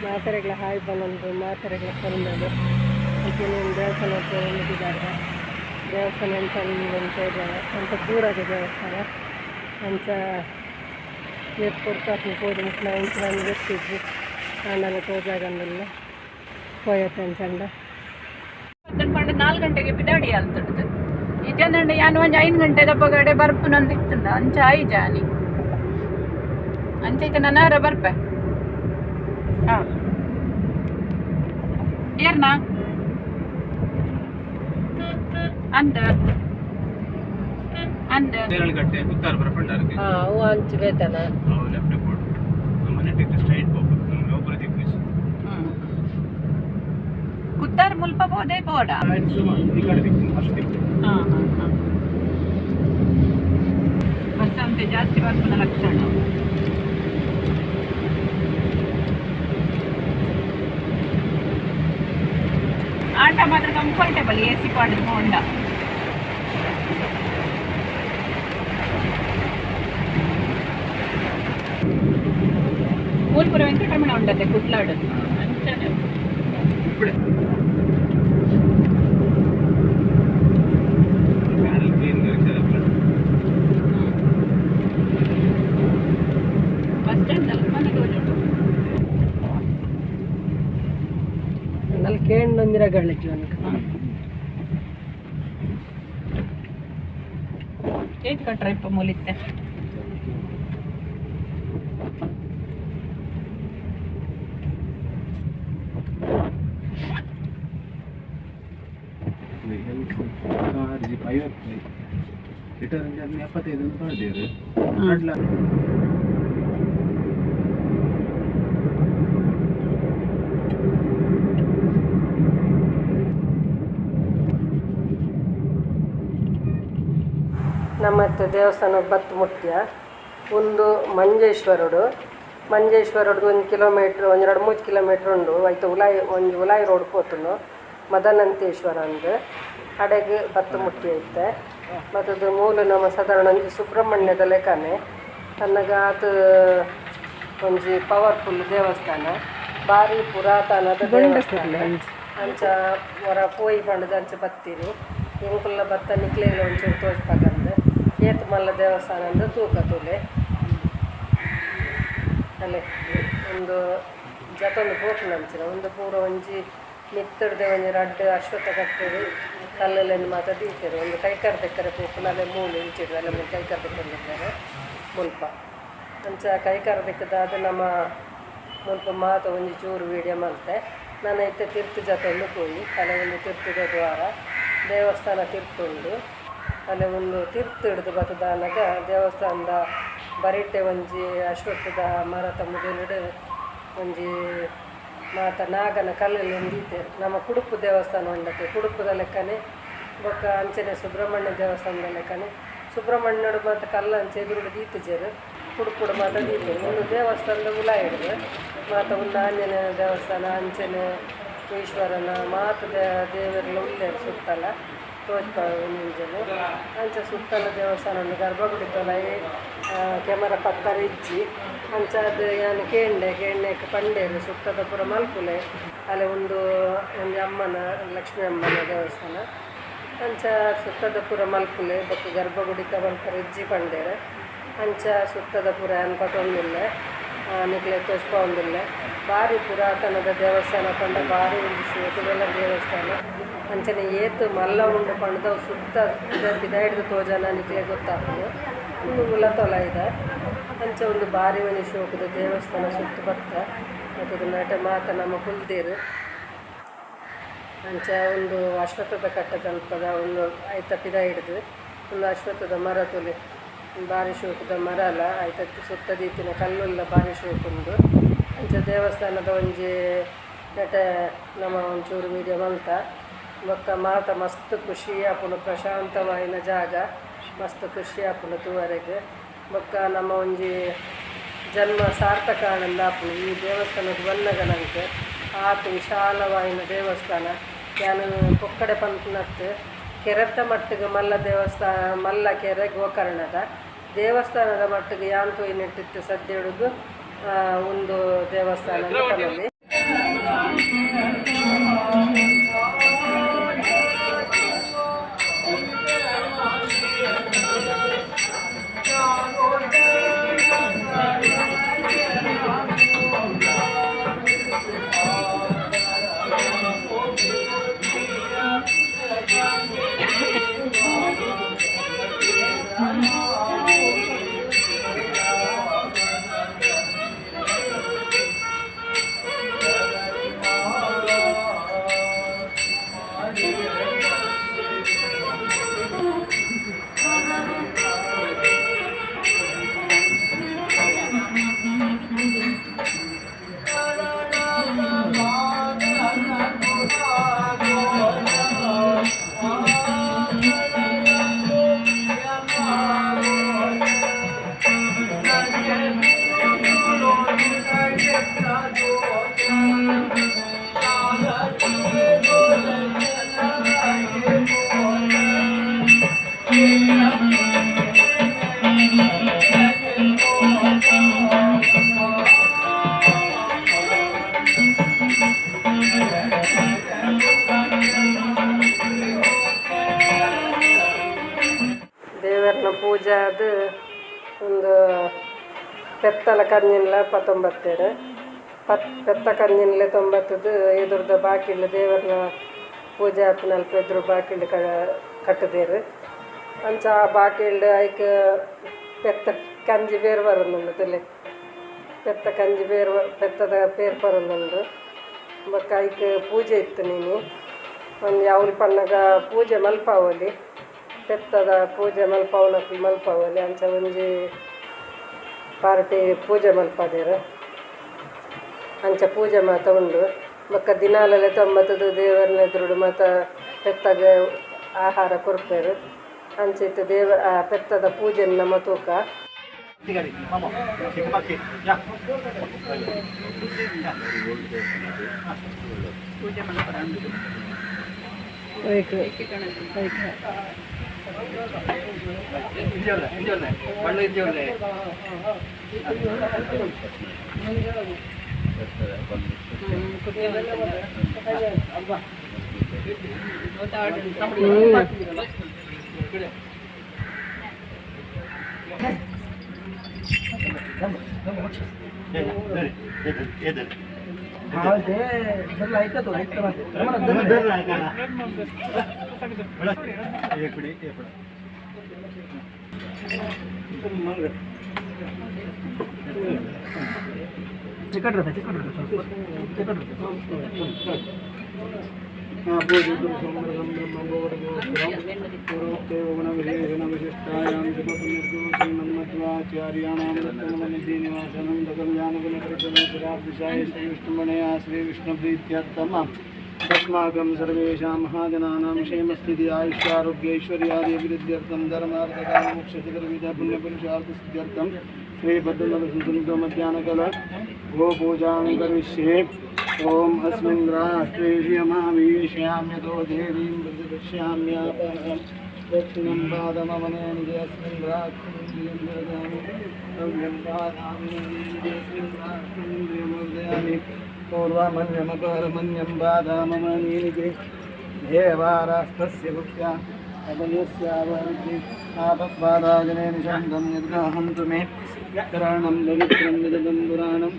ಮಾತೆರೆಗ್ಲ hi ಪನೊಂದು ಮಾತೆರೆಗ್ಲ ಸೊಲ್ಮೆಲು. ಅಂಚೆನೆ ದೇವಸ್ಥಾನ ಪೋವೊಂದಿದ್ದಾರೆ. ದೇವಸ್ಥಾನ ಎಂಚ ಅಂತ ದೂರದ ದೇವಸ್ಥಾನ. ಅಂಚ ಏತ್ ಪೊರ್ತಾಪುಂಡು ಪೋದು ಮುಟ್ಲ ಎಂಚ ಗೊತ್ತಿಜ್ಜಿ. ಆಂಡಲ ತೋಜಾಗಂದಿಲ್ಲ ಪೋಯತ್ತೆ ಅಂಚಂಡ. ಪಂಡ 4 ಗಂಟೆಗೆ ಪಿದಾಡಿ ಅಲ್ತಡ್ದು ಇಜ್ಜಂದಂಡ ಯಾನ್ ಒಂಜಿ 5 ಗಂಟೆ ದಪ್ಪಗಡೆ ಬರ್ಪುನಂದು ಇತ್ತುಂಡ ಅಂಚ ಆಯಿ ಜಾನಿ ಅಂಚ ಇತ್ತೆ ನನಾರ ಬರ್ಪೆ. ಹಾಂ ಏರ್ನಾ ಅಂದ ಅಂದ ನೇರಳಗಟ್ಟೆ ಕುತ್ತಾರ್ ಬರಪಂಡಾರ್ಗೆ. ಹಾಂ ಅವು ಅಂಚು ಬೇತನ. ಅವು ಲೆಫ್ಟ್ ಬೋರ್ಡ್ ನಮ್ಮ ನೆಟ್ಟಿಗೆ ಸ್ಟ್ರೈಟ್ ಹೋಗ್ಬೇಕು, ನಮ್ಮ ಒಬ್ಬರು ದಿಕ್ಕು. ಕುತ್ತಾರ್ ಮುಲ್ಪ ಪೋದೆ ಪೋಡ. ಈ ಕಡೆ ದಿಕ್ಕು ಅಷ್ಟು ದಿಕ್ಕು. ಹಾಂ ಹಾಂ ಹಾಂ ಬರ್ತಂತೆ ಜಾಸ್ತಿ ಬರ್ಪುನ ಲಕ್ಷಣ. ಆಟ ಮಾತ್ರ ಕಂಫರ್ಟೇಬಲ್ ಎ ಸಿ ಪಾಡ್ ಹೋಂಡ. ಮೂಲ್ಪುರ ವೆಂಕಟರಮಣ ಉಂಡತೆ ಕುಟ್ಲಾಡು ಅಂಚನೆ. ಬಸ್ ಸ್ಟ್ಯಾಂಡ್ ಅಲ್ಪ ತೋಜುಂಡು. ನಲ್ಲಿ ಕೇಂಡೊಂದಿರ ಜೀವನಕ್ಕೆ. ಏತ್ ಕಟ್ರ ಇಪ್ಪ ಮೂಲಿತ್ತೆ. ಕಾರ್ ಜೀಪ್ 50 ಲೀಟರ್ ಅದನ್ನ 75 ಅಂತ ಮಾಡಿದ್ದೇವೆ. ನಮ್ಮತ್ತೆ ದೇವಸ್ಥಾನ ಬತ್ತು ಮುಟ್ಯ ಒಂದು ಮಂಜೇಶ್ವರಡು. ಮಂಜೇಶ್ವರಡ್ದು 1 ಕಿಲೋಮೀಟ್ರ್, ಒಂದು 2-3 ಕಿಲೋಮೀಟ್ರ್ ಉಂಡು. ಐತ ಉಲಾಯಿ ಒಂಜಿ ಉಲಾಯಿ ರೋಡ್ ಪೋತುಂಡು ಮದನಂತೇಶ್ವರ ಅಂದು ಅಡೆಗೆ ಬತ್ತು ಮುಟ್ಟಿ ಐತೆ. ಮತ್ತದು ಮೂಲ ನಮ್ಮ ಸಾಧಾರಣ ಒಂಜಿ ಸುಬ್ರಹ್ಮಣ್ಯದ ಲೆಕ್ಕನೆ ತನ್ನಗ ಆತ ಒಂಜಿ ಪವರ್ಫುಲ್ ದೇವಸ್ಥಾನ, ಭಾರಿ ಪುರಾತನದ ದೇವಸ್ಥಾನ. ಅಂಚ ಹೊರ ಪೋಯಿ ಪಂಡದ ಅಂಚ ಬತ್ತೀರಿ ಎಂಕುಲ್ಲ ಬತ್ತ ನಿಕ್ಲೆಗ್ಲ ಒಂಚೂರು ತೋಜ್ಪಾಕಂದು ಏತ್ ಮಲ್ಲ ದೇವಸ್ಥಾನ ಅಂದು ತೂಕ ತೂಲೆ ಅಲ್ಲೇ ಒಂದು ಜತೊಂದು ಪೋಪುನ ಅಂಚಿನ ಒಂದು ಪೂರ ಒಂಜಿ ಮಿತ್ತಡ್ದೆ ಒಂಜಿ ರಡ್ಡ್ ಅಶ್ವತ್ಥ ಕಟ್ಟೆಡ್ ಕಲ್ಲುಲೆನ್ ಮಾತ ದೀತೆರ್. ಒಂದು ಕೈಕಾರ್ ದೆಕ್ಕರೆ ಪೋಪುನ ಅಲ್ಲೇ ಮೂಲು ಇಂಚಿಡ್ ಅಲ್ಲೇ ಮೂಲು ಕೈಕಾರ್ ದೆಕ್ಕೊಂದಿದ್ದಾರೆ ಮುಲ್ಪ. ಅಂಚ ಕೈಕಾರ್ ದೆಕ್ಕದಾದ್ ನಮ್ಮ ಮುಲ್ಪ ಮಾತ ಒಂಜಿ ಚೂರು ವೀಡಿಯೋ ಮಲ್ತೆ. ನನ ಇತ್ತೆ ತಿರ್ತು ಜತೊಂದು ಪೋಯಿ ಅಲ್ಲೇ ಒಂದು ತಿರ್ತುದ ದ್ವಾರ ದೇವಸ್ಥಾನ ತಿರ್ತುಂಡು. ಅಲ್ಲೇ ಒಂದು ತಿರ್ತು ಹಿಡ್ದು ಬತ್ತದಾನಗ ದೇವಸ್ಥಾನದ ಬರಿಟ್ಟೆ ಒಂಜಿ ಅಶ್ವತ್ಥದ ಮರತ ಮುದಲಿಡ್ ಒಂಜಿ ಮಾತ ನಾಗನ ಕಲ್ಲಲ್ಲಿ ಒಂದೀತೆರ್. ನಮ್ಮ ಕುಡುಪು ದೇವಸ್ಥಾನ ಉಂಡತೆ ಕುಡುಪುದ ಲೆಕ್ಕನೆ ಬೊಕ್ಕ ಅಂಚನೆ ಸುಬ್ರಹ್ಮಣ್ಯ ದೇವಸ್ಥಾನದ ಲೆಕ್ಕನೆ. ಸುಬ್ರಹ್ಮಣ್ಯಡು ಮಾತ ಕಲ್ಲು ಅಂಚೆ ಎದುರುಡು ದೀತಿಜೆರ್, ಕುಡುಪುಡು ಮಾತ ದೀತೆರ್. ಒಂದು ದೇವಸ್ಥಾನದ ಉಲಾಯಿಡ್ದು ಮಾತ ಒಂದು ಆಂಜನೇಯ ದೇವಸ್ಥಾನ ಅಂಚನೆ ಈಶ್ವರನ ಮಾತ ದೇವರೆಲ್ಲ ಉಲ್ಲೆರ್ ಸುತ್ತಲ ತೋಜ್ಪ ಒಂಜೊಂಜೆನೆ. ಅಂಚ ಸುತ್ತಲ ದೇವಸ್ಥಾನ ಉಂಡು. ಗರ್ಭಗುಡಿ ತೊಲೈ ಕ್ಯಾಮರಾ ಪತ್ತರ ಇಜ್ಜಿ. ಅಂಚ ಅದು ಯಾನ್ ಕೇಂಡೆ ಕೇಂಡೆಕ್ ಪಂಡೇರು ಸುತ್ತದ ಪೂರ ಮಲ್ಪುಲೆ ಅಲ್ಲೇ ಒಂದು ಒಂಜಿ ಅಮ್ಮನ ಲಕ್ಷ್ಮೀ ಅಮ್ಮನ ದೇವಸ್ಥಾನ. ಅಂಚ ಸುತ್ತದ ಪೂರ ಮಲ್ಪುಲೆ ಬೊಕ್ಕ ಗರ್ಭಗುಡಿತ ಮಲ್ಪರೆ ಇಜ್ಜಿ ಪಂಡೇರು. ಅಂಚ ಸುತ್ತದ ಪೂರ ಯಾನ್ ಪತೊಂದುಲ್ಲೆ ನಿಕ್ಲೆ ತೋಜ್ಪಾವೊಂದುಲ್ಲೆ. ಭಾರಿ ಪುರಾತನದ ದೇವಸ್ಥಾನ ಪಂಡ ಭಾರಿ ಒಂಜಿ ಶೋಕುದಲ ದೇವಸ್ಥಾನ. ಅಂಚನೆ ಏತ್ ಮಲ್ಲ ಉಂಡು ಪಂಡ್ದ್ ಅವು ಸುತ್ತ ಪಿದಾಯಿಡ್ದ್ ತೋಜಾನ ನಿಕ್ಲೆ ಗೊತ್ತಾಪುಂಡು. ಉಂದು ಉಲ ತೊಲೈದ ಅಂಚ ಒಂದು ಭಾರಿ ಒಂಜಿ ಶೋಕುದ ದೇವಸ್ಥಾನ ಸುತ್ತ ಬತ್ತ ಮತ್ತು ನಟ ಮಾತ ನಮ್ಮ ಕುಲ್ದೇರು. ಅಂಚ ಒಂದು ಅಶ್ವತ್ಥದ ಕಟ್ಟದಲ್ಪದ ಒಂದು ಐತ ಪಿದಾಯಿಡ್ದು ಒಂದು ಅಶ್ವತ್ಥದ ಮರ ತೂಲೆ ಭಾರಿ ಶೋಕುದ ಮರ ಅಲ್ಲ ಐತ ಸುತ್ತ ದೀತಿನ ಕಲ್ಲುಲ್ಲ ಭಾರಿ ಶೋಕುಂಡು. ಅಂಚ ದೇವಸ್ಥಾನದ ಒಂಜಿ ನೆಟೆ ನಮ ಒಂಚೂರು ವೀಡಿಯೋ ಮಲ್ತ. ಬೊಕ್ಕ ಮಾತ ಮಸ್ತ್ ಖುಷಿ ಆಪುಂಡು, ಪ್ರಶಾಂತವಾಯಿನ ಜಾಗ, ಮಸ್ತ್ ಖುಷಿ ಆಪುಂಡು ತೂವರೆಗ್. ಬೊಕ್ಕ ನಮ್ಮ ಒಂಜಿ ಜನ್ಮ ಸಾರ್ಥಕ ಆನಂದ ಆಪುಂಡು ಈ ದೇವಸ್ಥಾನದ ಬನ್ನಗ. ನಂಕ್ ಆತ್ ವಿಶಾಲವಾಯಿನ ದೇವಸ್ಥಾನ. ಯಾನ್ ಪೊಕ್ಕಡೆ ಪನ್ಪುನತ್ತ್, ಕೆರೆತ್ತ ಮಟ್ಟಿಗೆ ಮಲ್ಲ ದೇವಸ್ಥಾನ, ಮಲ್ಲ ಕೆರೆ ಗೋಕರ್ಣದ ದೇವಸ್ಥಾನದ ಮಟ್ಟಿಗೆ ಯಾನ್ ತೂಯಿನೆಟ್ಟಿತ್ತು ಸದ್ಯಡುಗು ಒಂದು ದೇವಸ್ಥಾನ ಅಂತ ಪನೊಲಿ. ದೇವರನ ಪೂಜೆ ಅದು ಒಂದು ಪೆತ್ತಲ ಕಂಜಿನ್ಲ ಪತ್ತೊಂಬತ್ತೇರು ಪೆತ್ತ ಕಂಜಿನ್ಲೆ ತೊಂಬತ್ತದು ಎದುರ್ದ ಬಾಕಿಲ್ ದೇವರನ ಪೂಜೆ ಆಪಿನಲ್ಪ ಎದುರು ಬಾಕಿಲ್ ಕಟ್ಟದೇರು ಅಂಚ ಆ ಬಾಕಿಲ್ ಐಕ್ ಪೆತ್ತ ಕಂಜಿ ಬೇರು ಬರೋದುಂಡು ತುಲೆ ಪೆತ್ತ ಕಂಜಿ ಬೇರು ಪೆತ್ತದ ಪೇರು ಬರೋದುಂಡು ಬೊಕ್ಕ ಐಕ್ ಪೂಜೆ ಇತ್ತು ನೀನು ಒಂದು ಯಾವ್ಲು ಪನ್ನಗ ಪೂಜೆ ಮಲ್ಪಾವಲಿ ಪೆತ್ತದ ಪೂಜೆ ಮಲ್ಪಾವನಕ್ಲು ಮಲ್ಪಾವಲಿ ಅಂಚ ಒಂಜಿ ಪಾರ್ಟಿ ಪೂಜೆ ಮಲ್ಪಾದೇರು ಅಂಚ ಪೂಜೆ ಮಾತ ಉಂಡು ಬೊಕ್ಕ ದಿನಾಲಲೆ ತೊಂಬತ್ತದು ದೇವರನ ಎದುರುಡು ಮಾತ ಪೆತ್ತಗ ಆಹಾರ ಕೊರ್ಪೇರು ಅಂಚ ಇತ್ತು ದೇವ ಪೆತ್ತದ ಪೂಜೆ ನಮ್ಮ ತೂಕ. ಪೂಜೆ ಮಲ್ಪರ अस्माकं सर्वेषां महाजनानां क्षेमस्थिति आयुष्यारोग्यैश्वर्यादि अभिवृद्ध्यर्थं धर्मार्थकामोक्षचतुर्विध पुण्यपुरुषार्थसिद्ध्यर्थं श्रीभद्रनरसिंह मध्याह्नकल गोपूजां करिष्ये। ॐ अस्मिन् राष्ट्रे श्रियमावीष्याम्यतो देवीं प्रतिपश्याम्यापहं दक्षिणं पादमवनेन अस्मिन् राष्ट्रे ददामि नव्यं पादामि अस्मिन् राष्ट्रे ददामि पूर्वमन्यमपरमन्यं बाधाममनीनिके देवाराष्ट्रस्य गुप्त्या अभयस्यावरुद्धि आपद्बाधाजने निषन्दं यद्गाहन्तु मे कराणं दरिद्रं विदधं पुराणं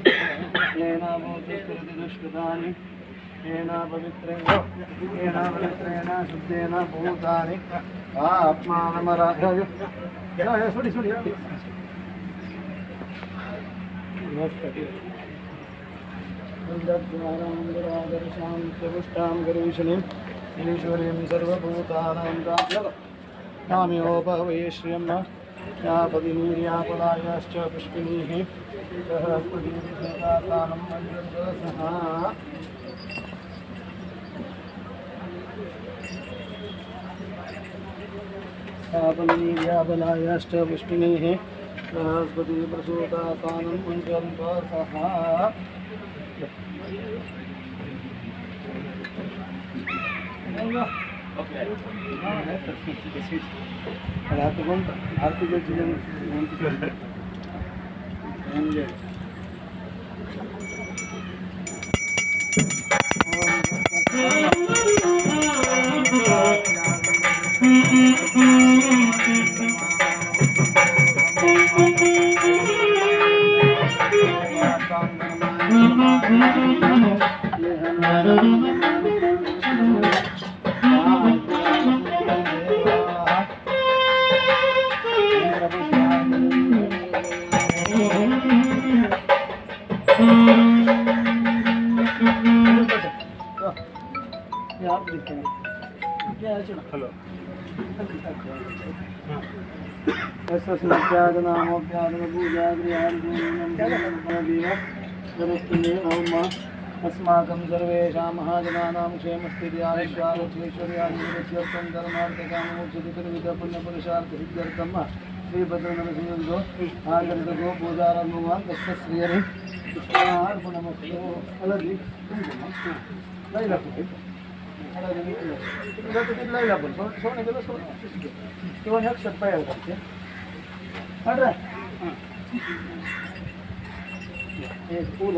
येनाभूतकृतिदुष्कृतानि येनापवित्रेण शुद्धेन भूतानि आत्मानमराधय। नन्दद्वारां प्रपुष्टां गरीषणीं ईश्वरीं सर्वभूतानां काम्योपवये श्रियं यापदिनीर्यापलायाश्च पुष्पिणीः सहस्रदीपसुतानं मञ्जुरसः। यापदिनीर्यापलायाश्च पुष्पिणीः बृहस्पतिप्रसूतासानं मञ्जुरसः। अस्माकं सर्वेषां महाजनानां क्षेमस्थिर्याश्वालक्ष्मीश्वर्यार्थं धर्मार्थकामोक्षचतुर्विधपुण्यपुरुषार्थसिद्ध्यर्थं श्रीभद्रनरसिंहो आगन्तको पूजारम्भवान् तस्य श्रीहरि कृष्णार्पणमस्तु। हळदी पूल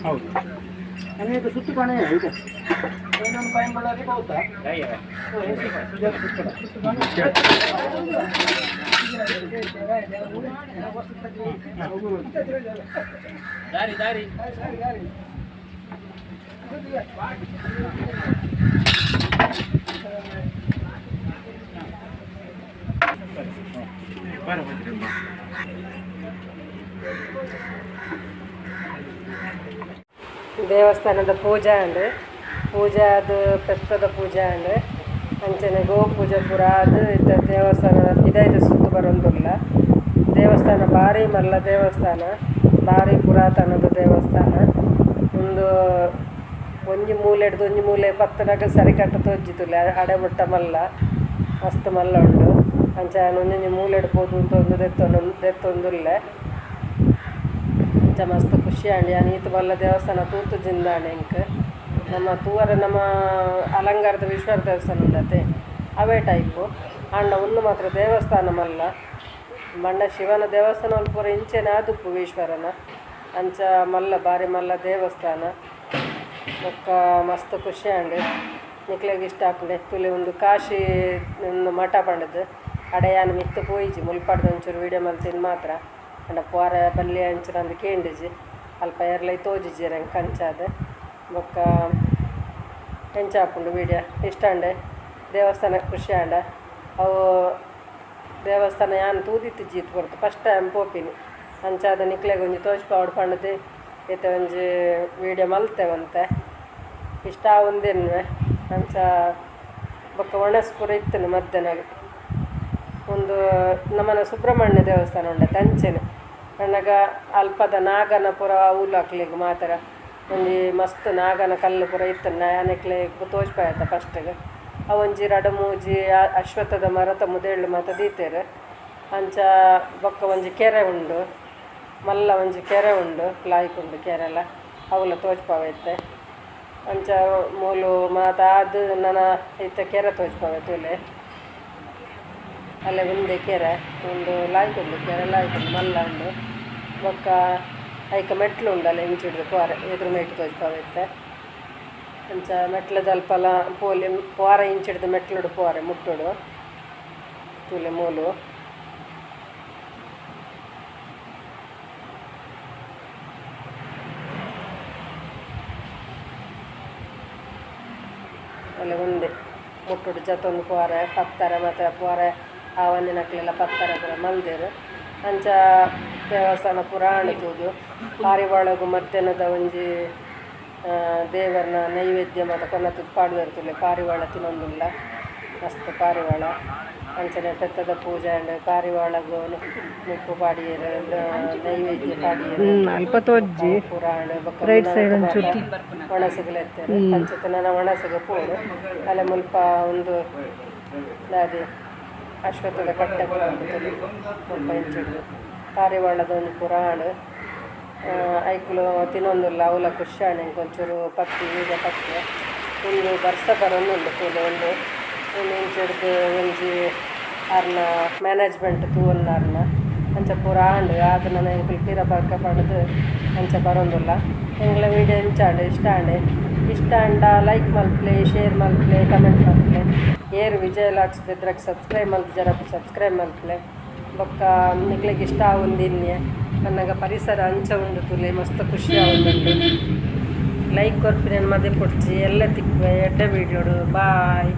ಹೌದು. ಅನೇಕ ಸುತ್ತು ಕಾಣೆ ಇದೆ. ಇನ್ನೊಂದು ಪೈಂಬಳ್ಳಾರಿ ಬಹುತ ದಾರಿ ದಾರಿ. ದೇವಸ್ಥಾನದ ಪೂಜೆ ಅಂಡ್ ಪೂಜೆ ಅದು ಪೆತ್ತದ ಪೂಜೆ ಅಂಡ್ ಅಂಚನೆ ಗೋ ಪೂಜೆ ಪೂರ ಅದು ಇತ್ತ ದೇವಸ್ಥಾನದ ಪಿದಾಯ್ದ ಸುತ್ತು ಬರೊಂದುಲ್ಲ. ದೇವಸ್ಥಾನ ಭಾರಿ ಮಲ್ಲ ದೇವಸ್ಥಾನ, ಭಾರಿ ಪುರಾತನದ ದೇವಸ್ಥಾನ. ಒಂದು ಒಂಜಿ ಮೂಲೆ ಹಿಡ್ದು ಒಂಜಿ ಮೂಲೆ ಪತ್ತನಾಗ ಸರಿಕಟ್ಟ ತೋಜಿತುಲ್ಲ ಅಡೆ ಮುಟ್ಟ ಮಲ್ಲ ಮಸ್ತ್ ಮಲ್ಲ ಉಂಡು. ಅಂಚ ಒಂಜೊಂಜಿ ಮೂಲೆ ಇಡ್ಬೋದು ಅಂತ ಒಂದು ದೆತ್ತೊಂದು ದೆತ್ತೊಂದುಲ್ಲೆ. ಅಂಚ ಮಸ್ತ್ ಖುಷಿ ಆಂಡ್ ಯಾನ್ ಈತ್ ಮಲ್ಲ ದೇವಸ್ಥಾನ ತೂತು ಜಿಂದಾಂಡ್ ಎಂಕ್. ನಮ್ಮ ತೂವರೆ ನಮ್ಮ ಅಲಂಗಾರದ ವಿಶ್ವರ ದೇವಸ್ಥಾನ ಉಂಡತೆ ಅವೇ ಟೈಪು ಆಂಡ ಉಂದು ಮಾತ್ರ ದೇವಸ್ಥಾನ ಮಲ್ಲ. ಮಂಡ ಶಿವನ ದೇವಸ್ಥಾನ ಪೂರ ಇಂಚೆನೆ ಆದುಪ್ಪು ಈಶ್ವರನ. ಅಂಚ ಮಲ್ಲ ಬಾರಿ ಮಲ್ಲ ದೇವಸ್ಥಾನ. ಬೊಕ್ಕ ಮಸ್ತ್ ಖುಷಿ ಆಂಡ್. ನಿಕ್ಲೆಗ್ ಇಷ್ಟ ಆಪುಂಡೆ ತುಲೆ. ಉಂದು ಕಾಶಿ ಒಂದು ಮಠ ಪಂಡದು ಅಡೆಯಾನ ಮಿತ್ತ್ ಪೋಯಿಜಿ ಮುಲ್ಪಡ್ದ್ ಒಂಚೂರು ವೀಡಿಯೋ ಮಲ್ತಿನ ಮಾತ್ರ. ಅಂಡ ಪೋರ ಬಲ್ಲಿ ಅಂಚಿನ ಅಂದ್ ಕೇಂಡಿಜಿ ಅಲ್ಪ ಏರ್ಲೈ ತೋಜಿಜೆರ್ ಎಂಕ್ ಅಂಚಾದ್. ಬೊಕ್ಕ ಎಂಚ ಆಪುಂಡು ವೀಡಿಯೋ ಇಷ್ಟ ಆಂಡೆ ದೇವಸ್ಥಾನ ಖುಷಿ ಆಂಡ. ಅವು ದೇವಸ್ಥಾನ ಯಾನ್ ತೂದಿತ್ತಿಜ್ಜಿ ಇತ್ ಪೊರ್ತು ಫಸ್ಟ್ ಟೈಮ್ ಪೋಪಿನಿ. ಅಂಚಾದ್ ನಿಕ್ಲೆಗ್ ಒಂಜಿ ತೋಜ್ಪಾವೊಡು ಪಂಡುದು ಇತ್ತೆ ಒಂಜಿ ವೀಡಿಯೋ ಮಲ್ತೆ ಒಂತೆ ಇಷ್ಟ ಆವೊಂದೆನ್ನುವೆ. ಅಂಚ ಬೊಕ್ಕ ಒಣಸ್ ಪೂರ ಇತ್ತುಂಡು ಮಧ್ಯಾಹ್ನ. ಒಂದು ನಮ್ಮನ ಸುಬ್ರಹ್ಮಣ್ಯ ದೇವಸ್ಥಾನ ಉಂಡತೆ ಅಂಚೆನೆ ಪನ್ನಗ ಅಲ್ಪದ ನಾಗನ ಪೂರ ಅವುಲು ಅಕ್ಲೆಗ್ ಮಾತ್ರ ಒಂಜಿ ಮಸ್ತ್ ನಾಗನ ಕಲ್ಲು ಪೂರ ಇತ್ತುಂಡು. ಯಾನ್ ತೋಜ್ಪಾಯತ ಫಸ್ಟ್ಗ್ ಅವೊಂಜಿ ರಡ್ಡ್ ಮೂಜಿ ಅಶ್ವತ್ಥದ ಮರತ ಮುದೆಳ್ಳು ಮಾತ ದೀತೆರ್. ಅಂಚ ಬೊಕ್ಕ ಒಂಜಿ ಕೆರೆ ಉಂಡು, ಮಲ್ಲ ಒಂಜಿ ಕೆರೆ ಉಂಡು, ಲಾಯ್ಕ್ ಉಂಡು ಕೆರೆಲ ಅವುಲ ತೋಜ್ಪಾವ ಇತ್ತೆ. ಅಂಚ ಮೂಲು ಮಾತ ಆದ್ ನನ ಇತ್ತೆ ಕೆರೆ ತೋಜ್ಪಾವೆ ತೂಲೆ. ಅಲ್ಲೇ ಉಂದೆ ಕೆರೆ ಉಂದು ಲಾಯ್ಕ್ ಉಂಡು ಕೆರೆ ಲಾಯ್ಕ್ ಉಂಡು ಮಲ್ಲ ಉಂಡು. ಬೊಕ್ಕ ಐಕ್ ಮೆಟ್ಲು ಉಂಡಲ್ಲ ಇಂಚಿಡ್ದು ಪೋರೆ ಎದುರು ಮೆಟ್ಲು ತೋಜ್ಪಾವ ಇತ್ತೆ. ಅಂಚ ಮೆಟ್ಲುದಲ್ಪಲ ಪೋಲಿ ಪೋರ ಇಂಚಿಡ್ದು ಮೆಟ್ಲುಡು ಪೋರೆ ಮುಟ್ಟುಡು ತೂಲೆ ಮೂಲು. ಅಲ್ಲೇ ಒಂದೆ ಮುಟ್ಟುಡು ಜತೊಂದು ಪೋರೆ ಪತ್ತರ ಮಾತ್ರ ಪೋರೆ ಆವಂದಿನಕ್ಲೆಲ್ಲ ಪತ್ತರ ಪೂರ ಮಲ್ದೆರ್. ಅಂಚ ದೇವಸ್ಥಾನ ಪೂರ ಆಂಡ್ ತೂದು. ಪಾರಿವಾಳಗು ಮಧ್ಯಾಹ್ನದ ಒಂಜಿ ದೇವರ್ನ ನೈವೇದ್ಯ ಮಾತ ಕೊನತ್ದ್ ಪಾಡುವೆರ್ ತೂಲೆ. ಪಾರಿವಾಳ ತಿನೊಂದುಲ್ಲ ಮಸ್ತ್ ಪಾರಿವಾಳ. ಅಂಚನೆ ಪೆತ್ತದ ಪೂಜೆ ಆಂಡ್ ಪಾರಿವಾಳಗು ನುಪ್ಪು ಪಾಡಿಯೆರ್ ನೈವೇದ್ಯ ಪಾಡಿಯೆರ್ ಅಲ್ಪ ತೋಜ್ಜಿ ಪೂರ ಆಂಡ್. ಬೊಕ್ಕ ರೈಟ್ ಸೈಡ್ ಒಂಚೂರು ಒಣಸುಗು ಲೆತ್ತೆರ್. ಅಂಚ ನನ ಒಣಸುಗು ಪೋಡು ಅಲೆ ಮುಲ್ಪ ಒಂದು ದಾದೆ ಅಶ್ವತ್ಥದ ಕಟ್ಟೆ ಪೂರ ಉಂಡು ತೂಲೆ ಮುಲ್ಪ ಇಂಚಿಡ್ದು ಪಾರಿವಾಳದ ಒಂಜಿ ಪೂರ ಆಂಡ್. ಐಕುಲು ತಿನೊಂದುಲ್ಲ ಅವುಲ ಖುಷಿ ಆಂಡ್ ಎಂಕ್. ಒಂಚೂರು ಪಕ್ಕಿ ಈಗ ಪಕ್ಕಿ ಉಂದು ಬರ್ಸ ಬರೊಂದುಂಡು ತೂಲೆ. ಉಂದು ಉಂದು ಇಂಚಿಡ್ದು ಒಂಜಿ ಆರ್ನ ಮ್ಯಾನೇಜ್ಮೆಂಟ್ ತೂವೊನ್ನಾರ್ನ ಅಂಚ ಪೂರ ಆಂಡ್ ಆದ್ ನನ ಎಂಕುಲು ಪಿರ ಬರ್ಕ ಪಂಡ್ದ್ ಅಂಚ ಬರೊಂದುಲ್ಲ. ಎಂಕ್ಲೆ ವೀಡಿಯೋ ಎಂಚ ಆಂಡ್ ಇಷ್ಟ ಆಂಡ್ ಇಷ್ಟ ಆಂಡ ಲೈಕ್ ಮಲ್ಪುಲೆ, ಶೇರ್ ಮಲ್ಪುಲೆ, ಕಮೆಂಟ್ ಮಲ್ಪುಲೆ. ಏರ್ ವಿಜಯ್ ವ್ಲಾಗ್ಸ್ ಬೆದ್ರಗ್ ಸಬ್ಸ್ಕ್ರೈಬ್ ಮಲ್ತಿಜರ ಸಬ್ಸ್ಕ್ರೈಬ್ ಮಲ್ಪುಲೆ. ಬೊಕ್ಕ ನಿಕ್ಲೆಗ್ ಇಷ್ಟ ಆವೊಂದಿನ್ನೆ ಪನ್ನಗ ಪರಿಸರ ಅಂಚ ಉಂಡು ತೂಲೆ ಮಸ್ತ್ ಖುಷಿ ಆವೊಂದುಂಡು. ಲೈಕ್ ಕೊರ್ಪಿನೆನ್ ಮದಪೊಡ್ಚಿ. ಎಲ್ಲ ತಿಕ್ಕುವೆ ಎಡ್ಡೆ ವೀಡಿಯೋಡು. ಬಾಯ್.